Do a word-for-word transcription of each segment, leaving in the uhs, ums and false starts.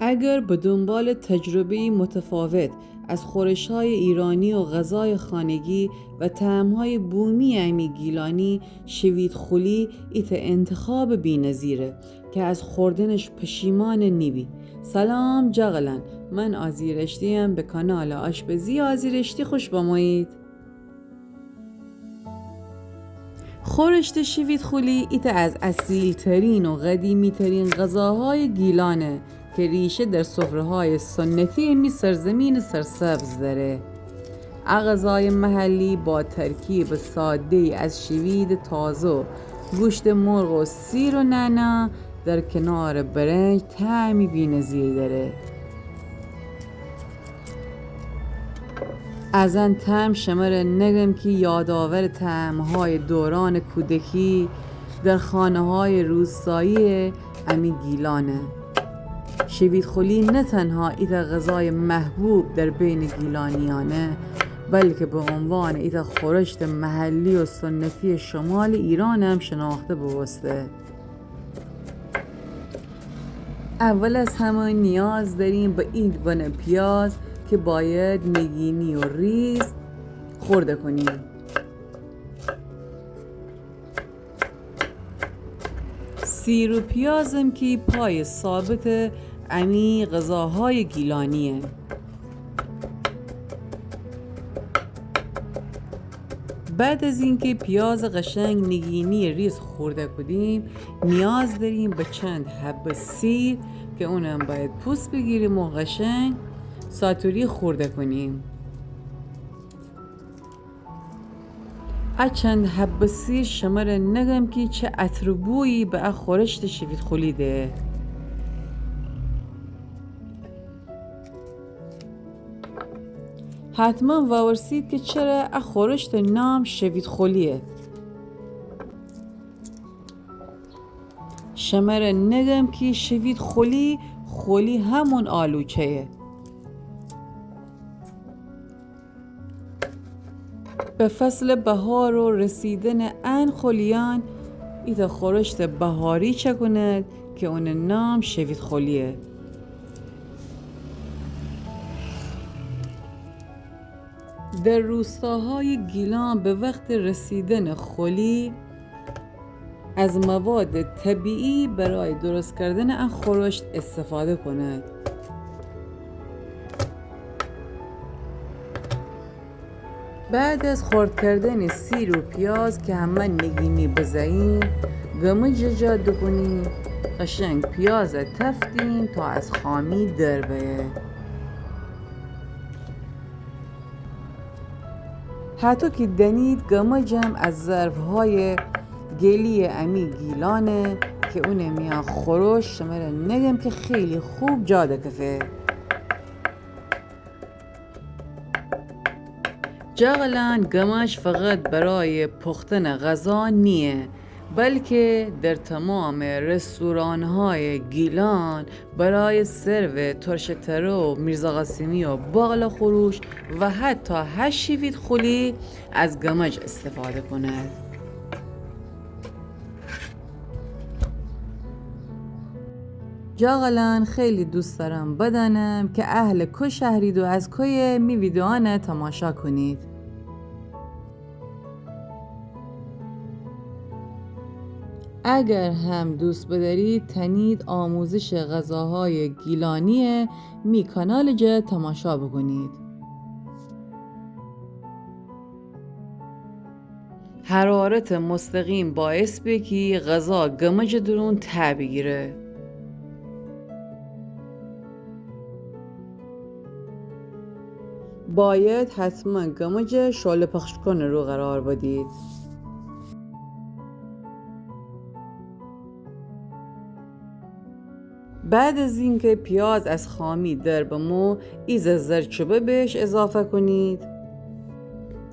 اگر به دنبال تجربه‌ای متفاوت از خورش‌های ایرانی و غذای خانگی و طعم‌های بومی امی گیلانی، شوید خولی ایتأ انتخاب بی‌نظیره که از خوردنش پشیمان نیبی. سلام جغلان، من آزی رشتی‌یم، به کانال آشپزی آزی رشتی خوش بمویید. خورشت شوید خولی ایتأ از اصیل‌ترین و قدیمی‌ترین غذاهای گیلانه که ریشه در سفره‌های سنتی می سرزمین سرسبز داره. ا غذای محلی با ترکیب ساده‌ای از شوید تازه و گوشت مرغ و سیر و نعنا در کنار برنج طعمی بی‌نظیر داره. از ان طعم شمره نگم کی یادآور طعم‌های دوران کودکی در خانه‌های روستایی امی گیلانه. شوید خولی نه تنها ایتأ غذای محبوب در بین گیلانیانه، بلکه به عنوان ایتأ خورشت محلی و سنتی شمال ایرانم شناخته بوسته. اول از همه نیاز داریم به این بن پیاز که باید نگینی و ریز خورده کنیم. سیر و پیازم کی پای ثابت امی غذاهای گیلانیه. بعد از اینکه پیاز قشنگ نگینی ریز خورده کودیم، نیاز داریم به چند حبه سیر که اونم باید پوست بگیریم و قشنگ ساتوری خورده کنیم. ا چند حبه سیر شمره نگم کی چه عطر و بویی به ا خورشت شوید خولی ده. حتما واورسید که چره ا خورشت نام شوید خولیه. شمره نگم کی شوید خولی، خولی همون آلوچه‌یه. به فصل بهار و رسیدن ان خولیان، ایتأ خورشت بهاری چکونید که اون نام شوید خولیه. در روستاهای گیلان به وقت رسیدن خولی، از مواد طبیعی برای درست کردن ان خورشت استفاده کنید. بعد از خرد کردن سیر و پیاز که همه نگینی بزه‌ییم، گمج جا دوکونیم، قشنگ پیاز تفتیم تا از خامی در بیه. هطو کی دنید گمجم از ظرف‌های گلی امی گیلانه که اون میان خورشت شمره نگم که خیلی خوب جا دکفه. جغلان گمج فقط برای پختن غذا نیه، بلکه در تمام رستوران‌های گیلان برای سرو ترش تره و میرزا قاسمی و باقلا خورش و حتی هشیوید خولی از گمج استفاده کونید. جغلان خیلی دوست دارم بدانم که اهل کو شهرید و از کویه می ویدیوانه تماشا کنید. اگر هم دوست بدارید، تنید آموزش غذاهای گیلانی می کانال جا تماشا بکنید. حرارت مستقیم باعث به کی غذا گمج درون ته بیگیره. باید حتما گمج شعله پخش کن رو قرار بدید. بعد از اینکه پیاز از خامی در بمو، ایزه زردچوبه بهش اضافه کنید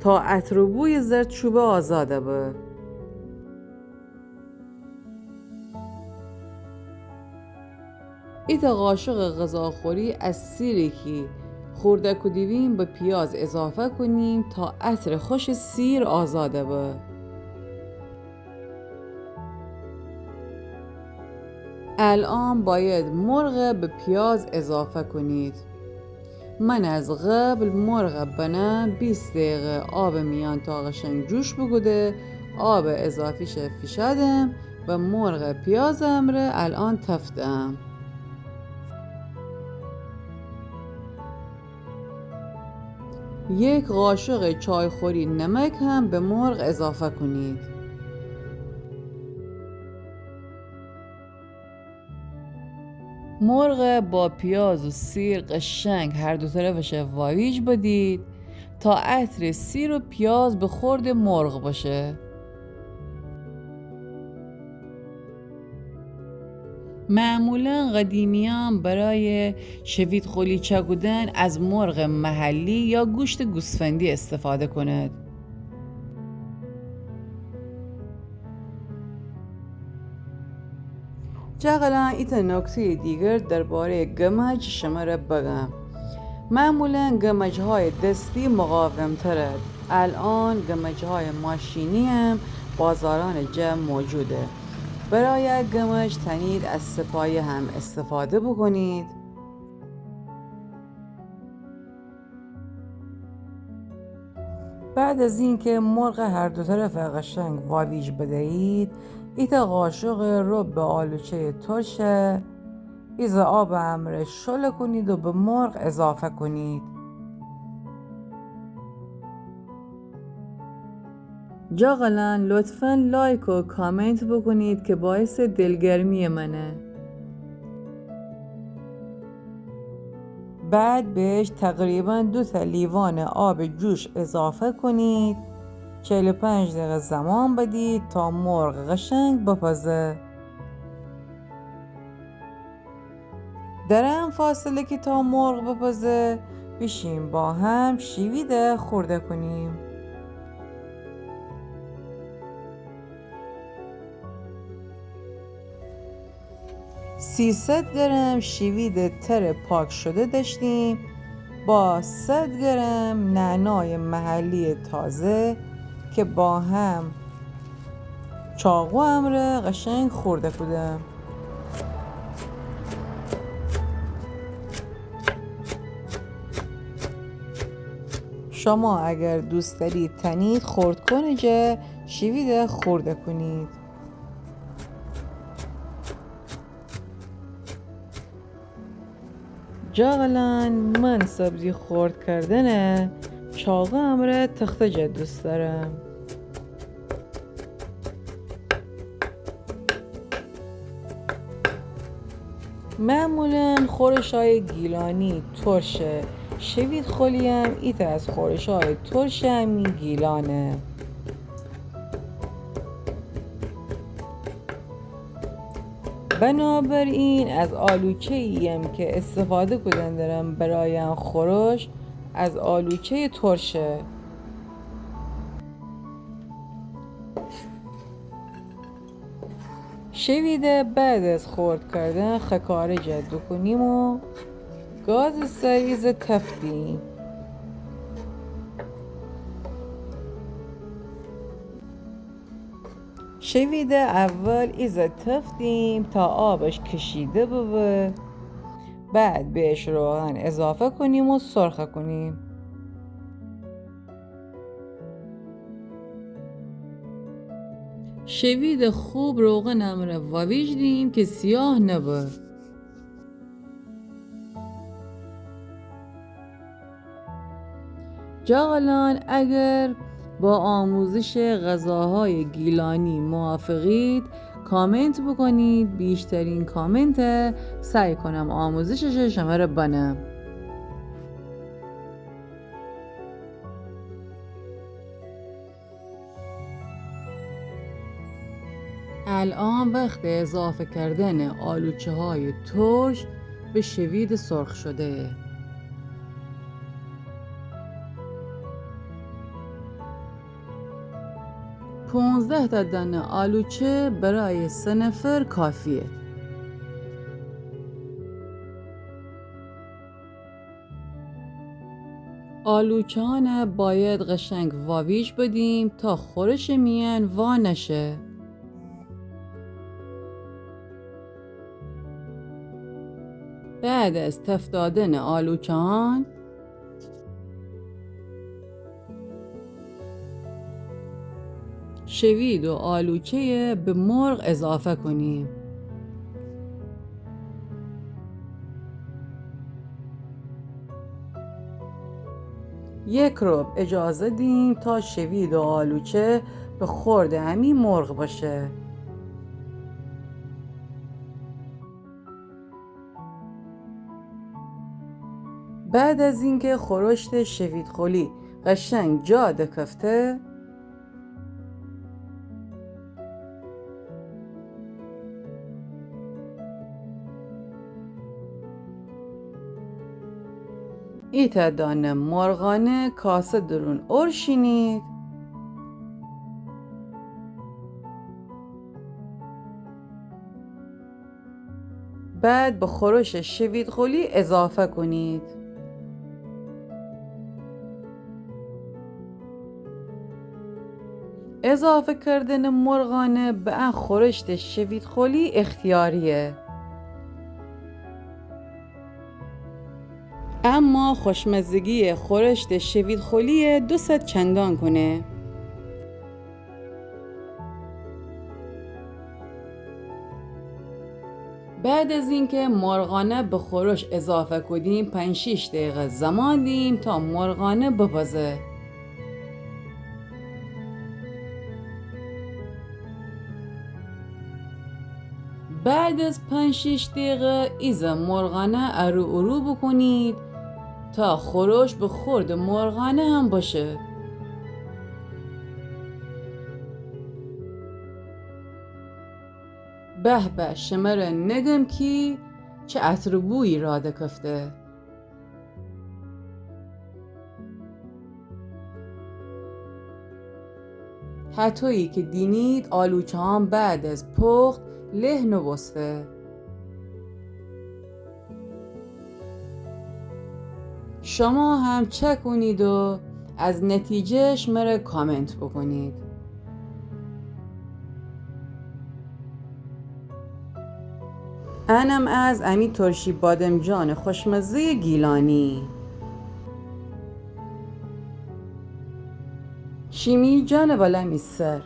تا عطر و بوی زردچوبه آزاده به. ایتأ قاشق غذاخوری از سیری کی خورده کودیبیم به پیاز اضافه کنیم تا عطر خوش سیر آزاده به. الأن باید مرغ به پیاز اضافه کنید. من از قبل مرغ بنه بیست دقیقه آب میأن تا قشنگ جوش بوکوده، آب اضافی‌شه فیشأدم و مرغ پیاز امرأ الأن تفت دهم. یک قاشق چای‌خوری نمک هم به مرغ اضافه کنید. مرغ با پیاز و سیر قشنگ هر دو طرفش واویج بدید تا عطر سیر و پیاز به خورد مرغ باشه. معمولاً قدیمیان برای شوید خولی چاکودن از مرغ محلی یا گوشت گوسفندی استفاده کند. جغلان، ایتأ نکتهٔ دیگر دربارهٔ گمج شمره بگم. معمولاً گمج‌های دستی مقاوم‌ترد. الأن گمج‌های ماشینی هم بازاران جا موجوده. برای گمج تنید از سه‌پایه هم استفاده بکنید. بعد از اینکه مرغ هر دو طرف قشنگ واویج بدهید، ایتأ قاشق رب آلوچهٔ ترشه ایزه آب امرأ شله کنید و به مرغ اضافه کنید. جغلان، لطفاً لایک و کامنت بکنید که باعث دلگرمی منه. بعد بهش تقریباً دو تا لیوان آب جوش اضافه کنید. چهل و پنج دقیقه زمان بدید تا مرغ قشنگ بپزه. در ان فاصله که تا مرغ بپزه، بیشیم با هم شیوید خورده کنیم. سیصد گرم شیوید تر پاک شده داشتیم، با صد گرم نعنای محلی تازه که با هم چاقو امرأ قشنگ خورده کودم. شما اگر دوست دارید تنید خرد کنه جه شیوید خورده کنید. جغلان، من سبزی خرد کردنه چاقو امرأ تخته جه دوست دارم. معمولاً خورشای گیلانی ترشه، شوید خولیم ایتأ از خورشای ترش امی گیلانه. بنابراین از آلوچه‌ایم که استفاده کودن درم برای ان خورش، از آلوچهٔ ترشه. شویده بعد از خرد کردن خکاره جه دوکونیم و گاز سر ایزه تفتیم. شویده اول ایزه تفتیم تا آبش کشیده ببه، بعد بهش روغن اضافه کنیم و سرخه کنیم. شوید خوب روغن امرأ واویجدیم که سیاه نبه. جغلان، اگر با آموزش غذاهای گیلانی موافقید، کامنت بکنید. بیشترین کامنت سعی کنم آموزشش شمره بنم. الان وقت اضافه کردن آلوچه‌های ترش به شوید سرخ شده. پونزده تا دانه آلوچه برای سه نفر کافیه. آلوچه‌انه باید قشنگ واویج بدیم تا خورش میان وا نشه. بعد از تفت دادن آلوچه‌هان، شوید و آلوچه‌یه به مرغ اضافه کنیم. یک ربع اجازه دیم تا شوید و آلوچه به خورد امی مرغ بشه. بعد از اینکه خورشت شویدخولی قشنگ جا دکفته، ایتأ دانه مرغانه کاسه درون اورشینید. بعد به خورش شویدخولی اضافه کنید. اضافه کردن مرغانه به ان خورشت شویدخولی اختیاریه. اما خوشمزگی خورشت شویدخولی دو صد چندان کنه. بعد از اینکه مرغانه به خورش اضافه کودیم، پنج شیش دقیقه زمان دیم تا مرغانه بپزه. بعد از پنج شیش دقیقه ایزه مرغانه ارو ارو بکنید تا خورش به خورد مرغانه هم بشه. به به، شمره نگم کی چه عطر بویی را دکفته. هطویی که دینید آلوچه‌هان بعد از پخت له نوبوسته. شما هم چکنید و از نتیجه‌ش مره کامنت بکنید. انم از امی ترشی بادمجان خوشمزهٔ گیلانی. شیمی جان بلا می سر.